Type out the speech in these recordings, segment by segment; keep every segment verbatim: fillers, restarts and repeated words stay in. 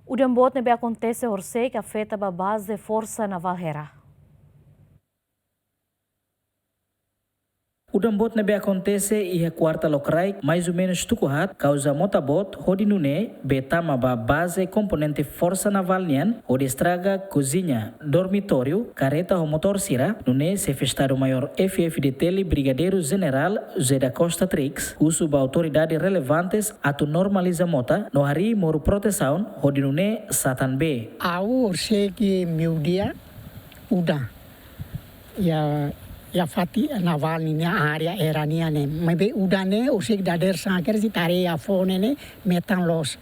Udan boot ne'ebé akontese horisehik afeta ba baze Forsa Navál Hera. Udan boot ne'ebé akontese iha kuarta lokraik, mais ou menus tuku haat, kauza mota boot hodi nune'e bee tama ba baze komponente Forsa Navál nian, hodi estraga koziña, dormitóriu, kareta ho motór sira, nune'e Xefe Estadu Maiór F-FDTL Brigadeiru Jenerál José da Costa Trix husu ba autoridade relevantes atu normaliza mota no harii moru protesaun hodi nune'e satan bee. Ha'u horisehik meiudia udan iha, iha fatin Navál ninia área Hera nian ne'e. Maibé udan ne'e horisehik dadeer-saan kedas iha taree iha foho ne'e, ne'e metan loos.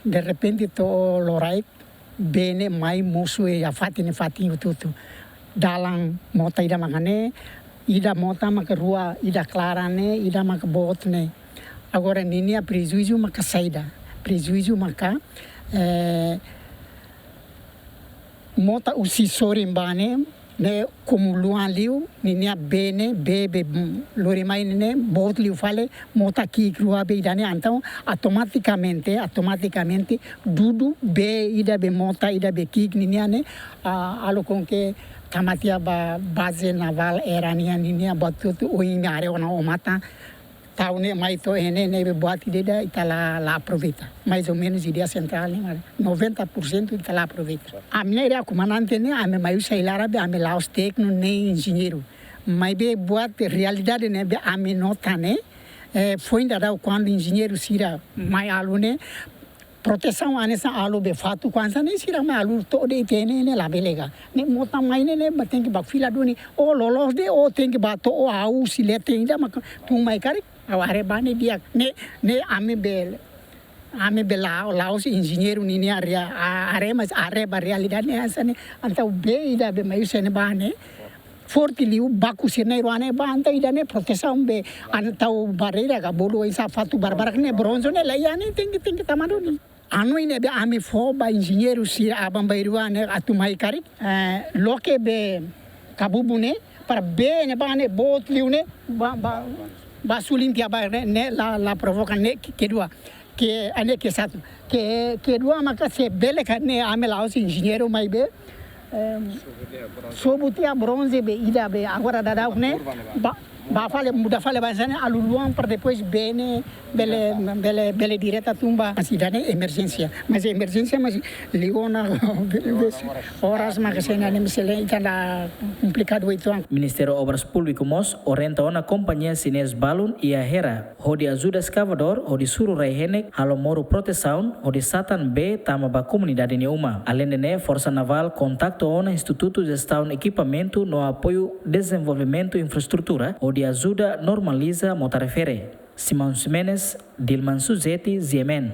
Derrepente to'o loraik bee ne'e mai mosu iha fatin ne'e, fatin hotu-hotu. Dalan mota ida maka ne'e, ida mota maka rua, ida klaran ne'e, ida maka boot ne'e. Agora ninia prejuízu maka saida? Prejuízu maka, eh, mota husi sorin bá ne'e, ne'e komu luan liu, ninia bee ne'e, bee be, mm, lori mai ne'e, boot liu fali, mota ki'ik rua bee ida ne'e, entaun automatikamente, automatikamente dudu bee ida be mota ida be ki'ik ninia ne'e, ah, halo com que tama tiha ba baze Navál Hera nian ninia, buat hotu-hotu, oin imi haree ona ó matan, tau ne'e mai to'o iha ne'e, ne'ebé buat ida-idak ita la, la aproveita. Mais ou menus ideia sentrál ne'e, mas noventa por cento ita la aproveita. Ami ne'e iha komandante ne'e, ami mai husi ai-laran be, ami la'ós tékniku nem enjeñeiru. Maibé buat realidade ne'ebé ami nota ne'e, eh, foin daudauk kuandu enjeñeiru sira mai halo ne'e, protesaun hanesan halo be fatuk hanesan ne'e, sira mai halo to'o de'it iha ne'e, ne'e labele ka. Ne'e mota mai ne'e, ne'e ba tenke ba fila duni. Ó loloos de'it, ó tenke ba to'o ha'u husi leten ida maka tun mai karik, ha'u haree ba ne'e di'ak. Ne'e, ne'e ami be, ami be la, la'ós enjeñeiru ninia rea-, a-, haree, mas haree ba realidade ne'e hanesan ne'e. Entaun bee ida be mai husi ne'ebá ne'e forte liu, baku sira na'in-rua ne'ebá, entaun ida ne'e protesaun be, entaun barreira ka bolu oinsá, fatuk barbarak ne'e, bronze ne'e, la iha ne'e, tenke, tenke tama duni. Hanoin ne'ebé ami fó ba enjeñeiru sira aban-bainrua ne'e atu mai karik, eh, loke be kabubu ne'e, para bee ne'ebá ne'e boot liu ne'e, ba, ba, ba sulim tiha ba ne'e, ne'e la, la provoka ne'e ke, kedua. Ke, ah, ne'e ke satu. Ke, kedua maka se bele ka ne'e ami la'ós enjeñeiru maibé, em, sobu tiha bronze be ida be agora daudauk ne'e, ba, ba fali, muda fali ba hanesan ne'e, halo luan para depois bee ne'e bele, bele, bele direta tun ba. Mas ida ne'e emerjénsia. Mas emerjénsia, mas liu ona, oras maka sei na ne'e, mas sei la, ita la komplikadu uitoan. Ministériu Obras Públiku mós orienta ona kompañia xinés balun iha Hera hodi ajuda eskavadór hodi suru rai-henek halo moru protesaun hodi satan bee tama ba komunidade nia uma. Aleinde ne'e, Forsa Navál kontaktu ona Institutu Jestaun Ekipamentu no Apoiu Dezenvolvimentu Infraestrutura hodi ajuda normaliza mota refere. Simão Ximenes, Dilman Suzeti, G M N.